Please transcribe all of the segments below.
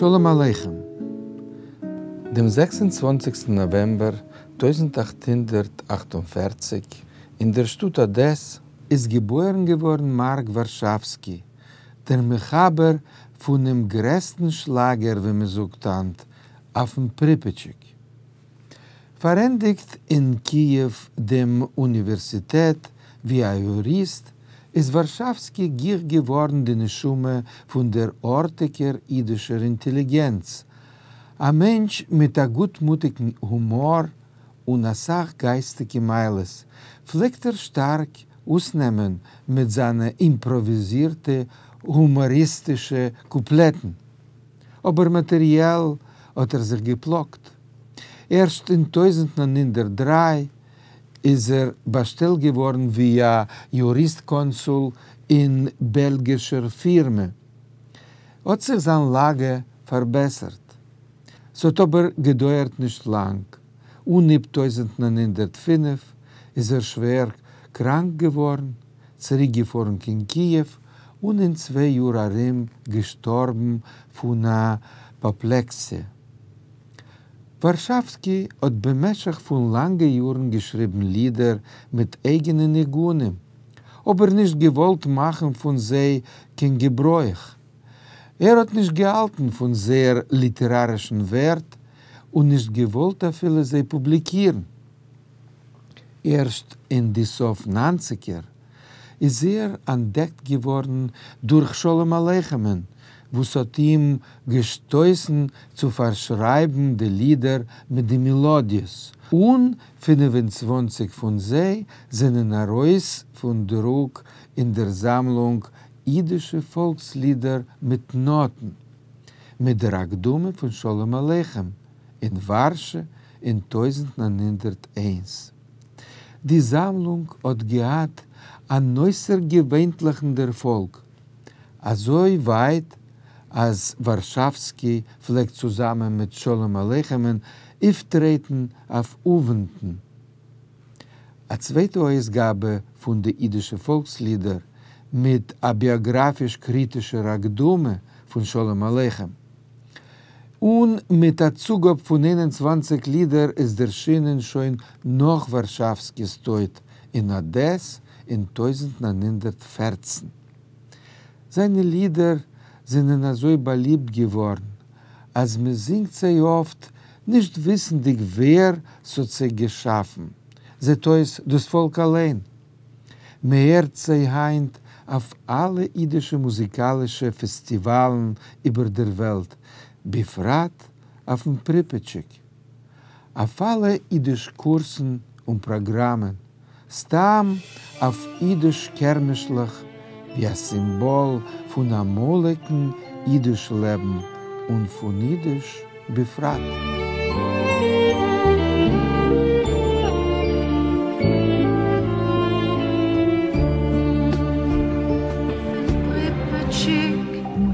שלום עליכם. דעם 26 נאוועמבער 1848 אין דער שטאט אדעס איז געבוירן געווארן מארק ווארשאווסקי, דער מחבר פונעם גרעסטן שלאגער ווי מען זאגט היינט אויפן פריפעטשיק. פארענדיגט אין קיעוו דעם אוניווערסיטעט ווי א יוריסט, איז ווארשאווסקי גיך געווארן די נשמה פון דער ארטיגער אידישער אינטעליגענץ, א מענטש מיט א גוטמוטיגן הומאר און א סך גייסטיגע מעלות, פלעגט ער שטארק אויסנעמען מיט זיינע אימפראוויזירטע הומאריסטישע קופלעטן. אבער מאטעריעל האט ער זיך געפלאגט. ערשט אין 1903 איז ער באשטעלט געווארן ווי א יוריסט-קאנסול אין בעלגישער פירמע. האט זיך זיין לאגע פארבעסערט. ס'האט אבער געדויערט נישט לאנג. אנהייב 1905 איז ער שווער קראנק געווארן, צוריקגעפארן קיין קיעוו און אין צוויי יאר ארום געשטארבן פון אפאפלעקסיע. ווארשאווסקי האט במשך פון לאנגע יארן געשריבן לידער מיט אייגענע ניגונים, אבער נישט געוואלט מאכן פון זיי קיין געברויך. ער האט נישט געהאלטן פון זייער ליטערארישן ווערט און נישט געוואלט אפילו זיי פובליקירן. ערשט אין די סוף ניינציגער איז ער אנטדעקט געווארן דורך שלום עליכמ'ן וואס האט אים געשטויסן צו פארשרייבן די לידער מיט די מעלאדיעס, און 25 פון זיי זענען ארויס פון דרוק אין דער זאמלונג אידישע פאלקסלידער מיט נאטן, מיט דער הקדמה פון שלום עליכם אין ווארשע אין 1901. די זאמלונג האט געהאט אן אויסערגעווענליכן דערפאלג, אזוי ווייט אז ווארשאווסקי פלעגט צוזאמען מיט שלום עליכמ'ן אויפטרעטן אויף אוונטן. א צווייטע אויסגאבע פון די אידישע פאלקסלידער מיט א ביאגראפיש-קריטישער הקדמה פון שלום עליכם און מיט א צוגאב פון 21 לידער איז ערשינען שוין נאך ווארשאווסקי'ס טויט אין אדעס אין 1914. זיינע לידער זענען אזוי באליבט געווארן, אז מען זינגט זיי אפט נישט וויסנדיג ווער ס'האט זיי געשאפן, זעט אויס דאס פאלק אליין. מען הערט זיי היינט אויף אלע אידישע מוזיקאלישע פעסטיוואלן איבער דער וועלט, בפרט אויפן פריפעטשיק, אויף אלע אידיש קורסן און פראגראמען, סתם אויף אידיש קערמעשלעך ווי א סימבאל פון אמאליגן אידיש לעבן און פון אידיש בפרט. פריפעטשיק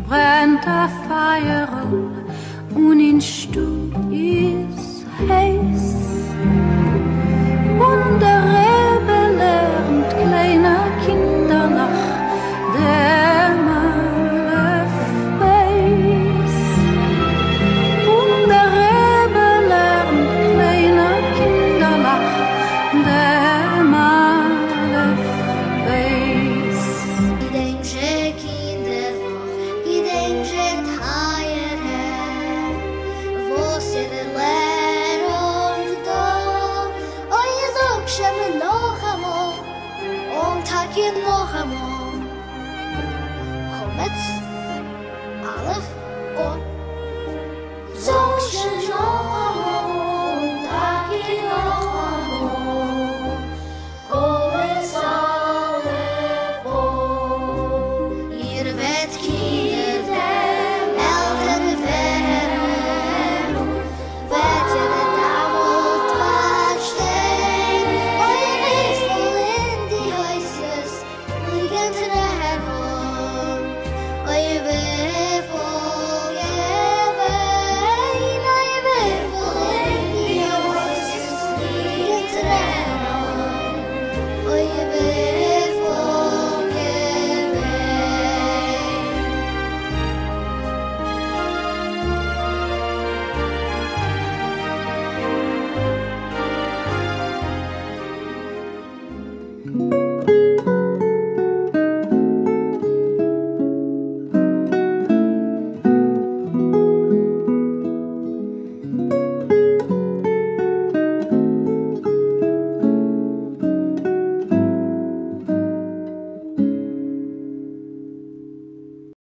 ברענט א פייערל און אין שטוב איז הייס, און דער רבי לערנט קליינע קינדערלעך דעם אלף בית, און דער רבי לערנט קליינע קינדערלעך דעם אלף בית. געדענק זשע קינדערלעך, געדענק זשע טייערע, וואס איר לערנט דא, אוי זאג זשע מיר נאכאמאל, און טאקע נאכאמאל, קמץ.